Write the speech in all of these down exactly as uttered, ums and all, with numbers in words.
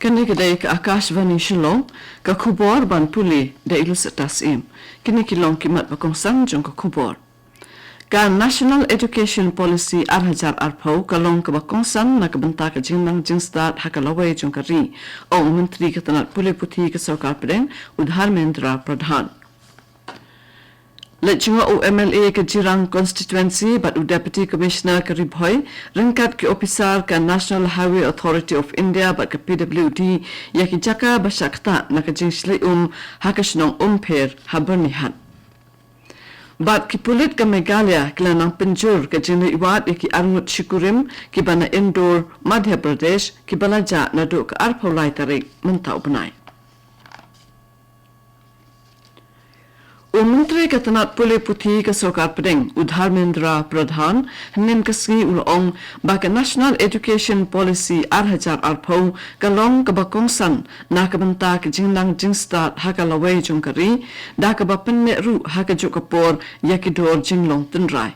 Kane ka dei ka Akashvani Shillong, ka khubor ban pule da i Lucetta Syiem. Kine ki long ki mat ba kongsan jong ka khubor. Ka National Education Policy ar hajar arphew ka long kaba kongsan na ka bynta ka jingnang jingstad ha ka lawei jong ka ri, ong u Myntri ka tnat pule puthi ka Sorkar Pdeng, u Dharmendra Pradhan. Leit jngoh u M L A ka Jirang Constituency bad u Deputy Commissioner ka Ri Bhoi ryngkat ki ophisar ka National Highway Authority of India bad ka P W D ïa ki jaka ba shah ktah na ka jingshlei um ha ka shnong Umpher ha Byrnihat. Bad ki pulit ka Meghalaya ki la nang pynjur ka jingleit wad ïa ki arngut shi kurim kiba na Indore, Madhya Pradesh, kiba la jah naduh ka arphew lai tarik mynta u bnai. U Myntri ka tnat pule puthi ka Sorkar Pdeng, u Dharmendra Pradhan, hynnin ka sngi u la ong ba ka National Education Policy ar hajar arphew ka long kaba kongsan na ka bynta ka jingnang jingstad ha ka lawei jong ka ri, da kaba pynneh ruh ha kajuh ka por ïa ki dor jinglong tynrai.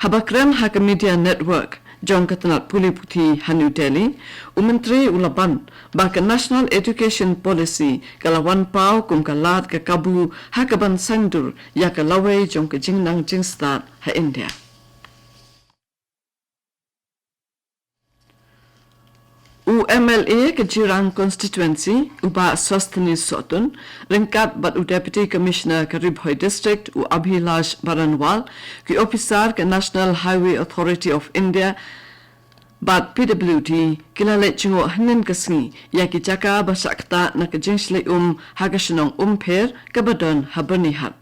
Haba kren ha ka media network jong ka tnat pule puthi ha New Delhi, u Myntri u la ban ba ka National Education Policy ka la wan paw kum ka lad ka kabu ha ka ban sngewdur ïa ka lawei jong ka jingnang jingstad ha India. U M L A ka Jirang Constituency, u Bah Sosthenes Sohtun, ryngkat bad u Deputy Commissioner ka Ri Bhoi District, u Abhilash Baranwal, ki ophisar ka National Highway Authority of India bad P W D, ki la leit jngoh hynnin ka sngi ïa ki jaka ba shah ktah na ka jingshlei um ha ka shnong Umpher kaba don ha Byrnihat.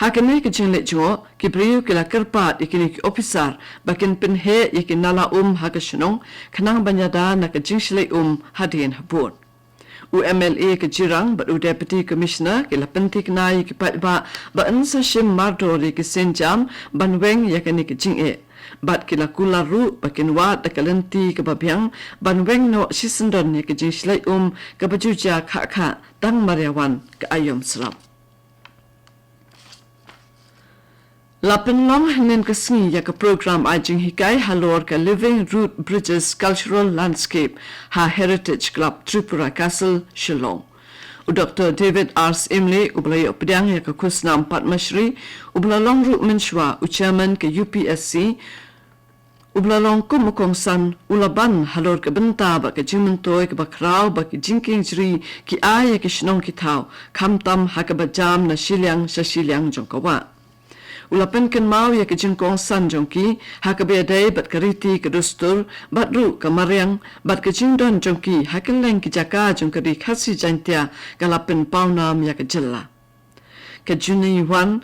Ha kane ka jingleit jngoh, ki briew ki la kyrpad ïa kine ki ophisar ba kin pynheh ïa ki nala um ha ka shnong, khnang ban ïada na ka jingshlei um hadien habud. U M L A ka Jirang bad u Deputy Commissioner ki la pynthikna ïa ki paidbah ba yn sa shim mardor ïa ki sienjam ban weng ïa kane ka jingeh. Bad ki la kular ruh ba kin wad da ka lynti kaba biang ban weng noh shisyndon ïa ka jingshlei um kaba ju jia khah khah tang mar ïa wan ka aïom slap. La pynlong hynnin ka sngi ïa ka program ai jinghikai halor ka Living Root Bridges Cultural Landscape ha Heritage Club Tripura Castle, Shillong. U Doktor David R Syiem, uba la ïoh pdiang ïa ka khusnam Padma Shri, uba la long ruh mynshuwa u chairman ka U P S C, uba la long kum u kongsan, u la ban halor ka bynta bad ka jingmyntoi kaba khraw ba ki jingkieng jri ki ai ïa ki shnong ki thaw, khamtam ha kaba jam na shiliang sha shiliang jong ka wah. U la pynkynmaw ïa ka jingkongsan jong ki ha kaba ïadei bad ka riti ka dustur, bad ruh ka mariang, bad ka jingdon jong ki ha kylleng ki jaka jong ka ri Khasi Jaintia, ka la pynpawnam ïa ka jylla. Ka Juni Wan,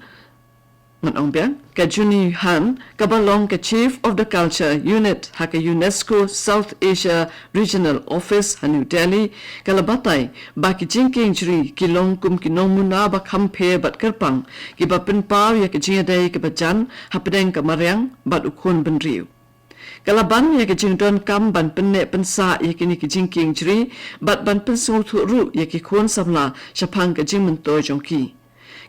ngan ong biang, ka Juni Han, kaba long ka Chief of the Culture Unit ha ka UNESCO South Asia Regional Office ha New Delhi, ka la batai ba ki jingkieng jri ki long kum ki nongmuna ba kham pher bad kyrpang, kiba pynpaw ïa ka jingïadei kaba jan hapdeng ka mariang bad u khun bynriew. Ka la ban ïa ka jingdonkam ban pynneh pynsah ïa kine ki jingkieng jri, bad ban pynsngewthuh ruh ïa ki khun samla shaphang ka jingmyntoi jong ki.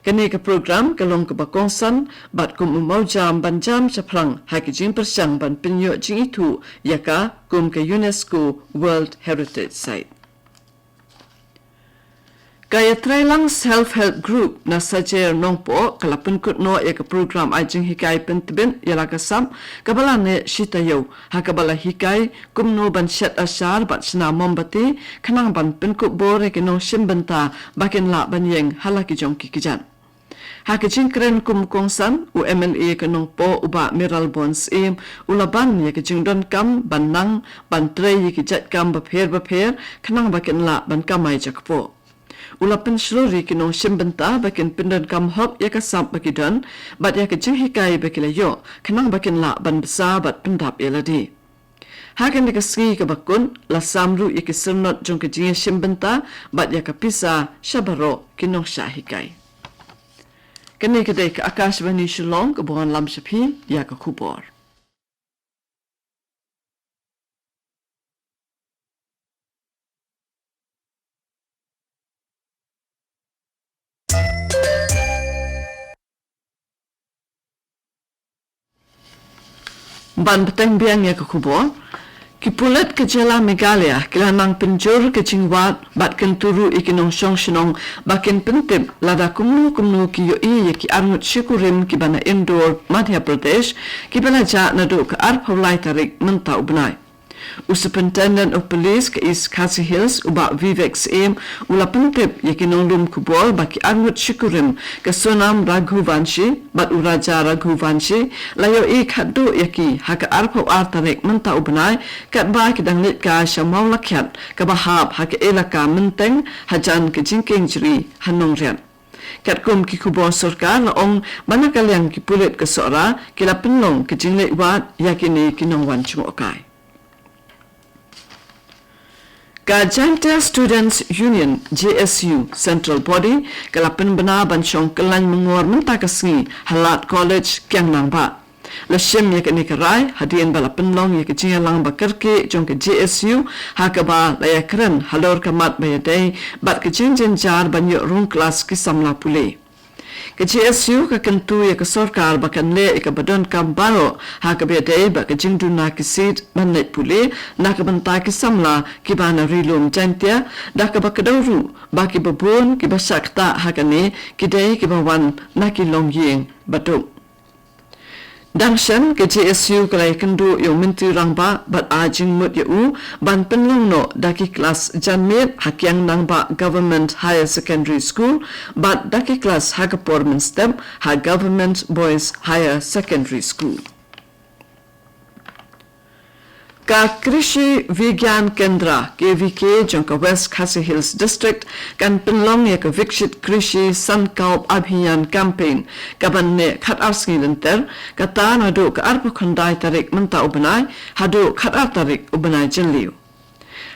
Kane ka program ka long kaba kongsan bad kum u mawjam ban jam shaphrang ha ki jingpyrshang ban pynïoh jingithuh ïa ka kum ka UNESCO World Heritage Site. Ka Ïatreilang Self Help Group na Sajer Nongpoh ka la pynkut noh ïa ka program ai jinghikai pyntbit ïa la ka sap kaba la neh shi taïew, ha kaba la hikai kumno ban shet ashar bad shna mombati, khnang ban pynkup bor ïa ki nongshim bynta ba kin lah ban ïeng ha la ki jong ki kjat. Ha ka jingkren kum u kongsan, u M L A ka Nongpoh u Bah Mayralborn Syiem u la ban ïa ka jingdonkam ban nang ban trei ïa ki jait kam bapher bapher, khnang ba kin lah ban kamai jakpoh. U la pynshlur ïa ki nongshim bynta ba kin pyndonkam hok ïa ka sap ba ki don, bad ïa ka jinghikai ba ki la ïoh, khnang ba kin lah ban bsa bad pyndap ïa lade. Ha kane ka sngi kaba kut, la sam ruh ïa ki syrnod jong ka jingïashim bynta, bad ïa ka pisa sha baroh ki nongshah hikai. Kane ka dei ka Akashvani Shillong kaba wanlam sha phi ïa ka khubor. Ban bteng biang ïa ka khubor. Ki pulit ka jylla Meghalaya ki la nang pynjur ka jingwad bad kyntu ruh ïa ki nongshong shnong ba kin pyntip lada kumno kumno ki ïohi ïa ki arngut shi kurim kiba na Indore, Madhya Pradesh, kiba la jah naduh ka arphew lai tarik mynta u bnai. U Superintendent of Police ka East Khasi Hills, u Bah Vivek Syiem, u la pyntip ïa ki nonglum khubor ba ki arngut shi kurim, ka Sonam Raghuvanshi bad u Raja Raghuvanshi, la ïohi khatduh ïa ki ha ka arphew ar tarik mynta u bnai, katba ki dang leit kai sha Mawlakhiat kaba hap ha ka elaka Mynteng, hajan ka jingkieng jri ha Nongriat. Katkum ki khubor sorkar la ong ba na ka liang ki pulit ka Sohra ki la pynlong ka jingleit wad ïa kine ki nongwan jngohkai. Ka Jaintia Students Union, J S U, Central Body ka la pynbna ban shong kyllain myngor mynta ka sngi ha Lad College, Kiang Nangbah. La shim ïa kane ka rai hadien ba la pynlong ïa ka jingïalang ba kyrkieh jong ka J S U, ha kaba la ïakren halor ka mat ba ïadei bad ka jingjynjar ban ïoh rung klas ki samla pule. Ka J S U ka kyntu ïa ka sorkar ba kan leh ïa kaba donkam baroh ha kaba ïadei bad ka jingduna ki seat ban leit pule na ka bynta ki samla kiba na Ri Lum Jaintia, da kaba kdew ruh ba kiba bun kiba shah ktah ha kane ki dei kiba wan na ki longïing baduk. Dang shen, ka J S U ka la ïakynduh ïa u Myntri Rangbah bad ai jingmut ïa u ban pynlong noh da ki klas janmiet ha Kiang Nangbah Government Higher Secondary School bad da ki klas ha ka por mynstep ha Government Boys Higher Secondary School. Ka Krishi Vigyan Kendra, K V K, jong ka West Khasi Hills District kan pynlong ïa ka Viksit Krishi Sankalp Abhiyan Campaign kaban neh khatar sngi lynter, kata naduh ka arphew khyndai tarik mynta u bnai haduh khatar tarik u bnai Jylliew.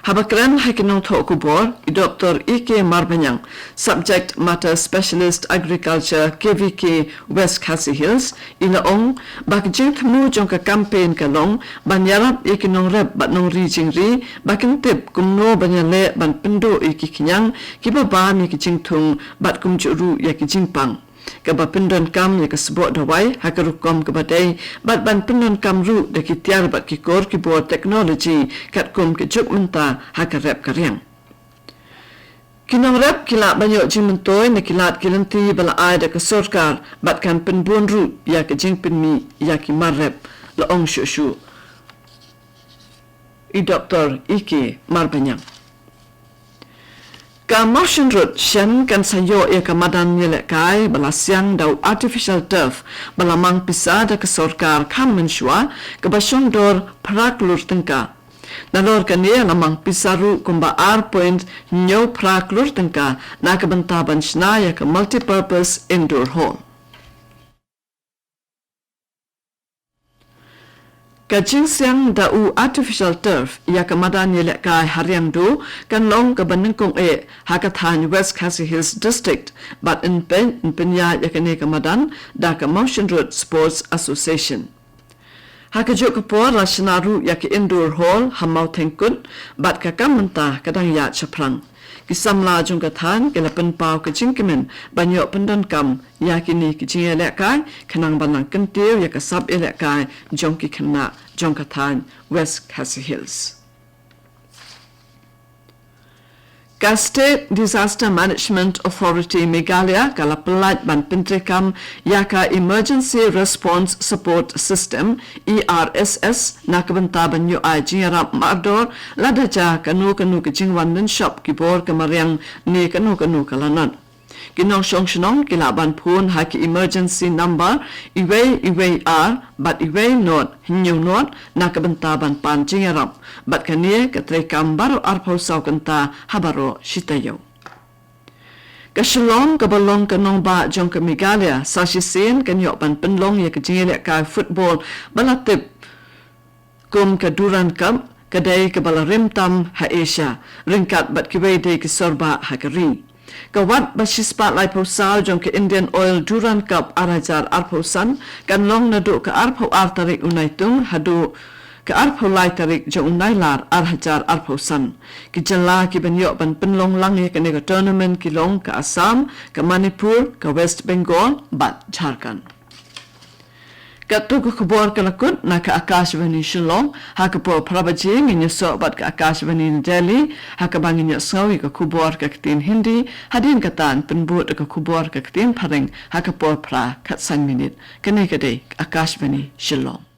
Haba kren ha ki nongthoh khubor, i Doktor E K Marbaniang, Subject Matter Specialist Agriculture, K V K, West Khasi Hills, i la ong ba ka jingthmu jong ka campaign ka long ban ïarap ïa ki nongrep bad nongri jingri ba kin tip kumno ban ïaleh ban pynduh ïa ki khñiang kiba bam ïa ki jingthung bad kumjuh ruh ïa ki jingpang, kaba pyndonkam ïa ka sboh dawai ha ka rukom kaba dei bad ban pyndonkam ruh da ki tiar bad ki kor ki bor technology katkum ka juk mynta ha ka rep ka riang. Ki nongrep ki lah ban ïoh jingmyntoi na ki lad ki lynti ba la ai da ka sorkar bad kan pynbun ruh ïa ka jingpynmih ïa ki mar rep, la ong shuh shuh i Doktor E K Marbaniang. Ka Mawshynrut shen kan sa ïoh ïa ka madan ïalehkai ba la siang da u artificial turf ba la mang pisa da ka sorkar kham mynshuwa, kaba shong dor phra klur tyngka. Nalor kane la mang pisa ruh kumba ar point hynñiew phra klur tyngka na ka bynta ban shna ïa ka multipurpose indoor hall. Ka jingsiang da u artificial turf ïa ka madan ïalehkai ha Riangdo kan long kaba nyngkong eh ha ka thaiñ West Khasi Hills District bad yn pyn-, yn pynïaid ïa kane ka madan da ka Mawshynrut Sports Association. Ha kajuh ka por la shna ruh ïa ka indoor hall ha Mawthengkut bad ka kam mynta ka dang ïaid shaphrang. Ki samla jong ka thaiñ ki la pynpaw ka jingkmen ban ïoh pyndonkam ïa kine ki jingïalehkai khnang ban nang kyntiew ïa ka sap ïalehkai jong ki khynnah jong ka thaiñ West Khasi Hills. Ka State Disaster Management Authority Meghalaya ka la pyllait ban pyntreikam ïa ka Emergency Response Support System, E R S S, na ka bynta ban ïoh ai jingïarap mardor lada jia kano kano ka jingwan lynshop ki bor ka mariang ne kano kano ka lanot. Ki nongshong shnong ki lah ban phone ha ki emergency number iwei iwei ar bad iwei not hynñiew not na ka bynta ban pan jingïarap. Bad kane ka treikam baroh arphew saw kynta ha baroh shi taïew. Ka Shillong kaba long ka nongbah jong ka Meghalaya sa shisien kan ïoh ban pynlong ïa ka jingïalehkai football ba la tip kum ka Durand Cup, ka dei kaba la rim tam ha Asia, ryngkat bad kiwei de ki sorbah ha ka ri. Ka wat ba shispah laiphew saw jong ka Indian Oil Durand Cup ar hajar arphew san kan long naduh ka arphew ar tarik u Naitung haduh ka arphew lai tarik jong u Nailar ar hajar arphew san. Ki jylla kiban ïoh ban pynlong lang ïa kane ka tournament ki long ka Assam, ka Manipur, ka West Bengal bad Jharkhand. Katto ka khubor ka la kut na ka Akashvani Shillong, ha ka por phra baje ngin ïasoh bad ka Akashvani New Delhi, ha kaba ngin ïohsngew ïa ka khubor ka ktien Hindi, hadien kata yn pynbud da ka khubor ka ktien Phareng, ha ka por phra khatsan minit. Kane ka dei ka Akashvani Shillong.